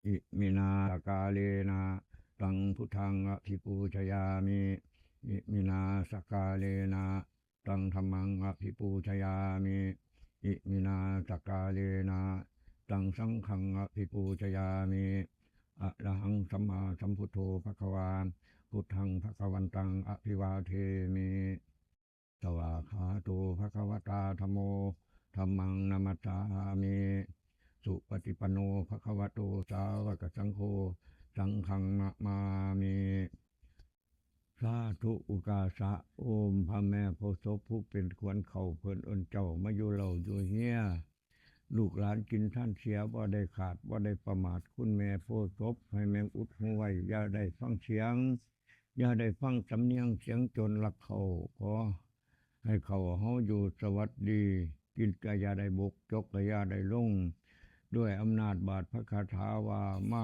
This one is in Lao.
Iminā sakkārena taṃ buddhaṃ abhipūjayāmi. Iminā sakkārena taṃ dhammaṃ abhipūjayāmi. Iminā sakkārena taṃ saṅghaṃ abhipūjayāmi. Arahaṃ sammāsambuddho bhagavā, buddhaṃ bhagavantaṃ abhivādemi. Svākkhāto bhagavatā dhammo, dhammaṃ namassāmi. Supaṭipanno bhagavato sāvakasaṅgho, saṅghaṃ namāmi. ສາທຸອຸກາສະ. ໂອມ ພະແມ່ໂພສົບຜູ້ເປັນຂວັນເຂົ້າ ເພິ່ນເອີ້ນເຈົ້າມາຢູ່ເຫຼົ້າຢູ່ເຮຍ ລູກຫຼານກິນທານເສຍ ບໍ່ໄດ້ຂາດ ບໍ່ໄດ້ປະໝາດ. ຄຸນແມ່ໂພສົບ ໃຫ້ແມ່ອຸດຫູໄວ້ ຢ່າໄດ້ຟັງສຽງ ຢ່າໄດ້ຟັງສຳນຽງສຽງໂຈນລັກເຂົ້າ. ຂໍໃຫ້ເຂົ້າເຮົາຢູ່ສະຫວັດດີ ກິນກະຢ່າໄດ້ບົກ ຈົກກະຢ່າໄດ້ລົງ ດ້ວຍອຳນາດບາດພະຄາຖາວ່າມາ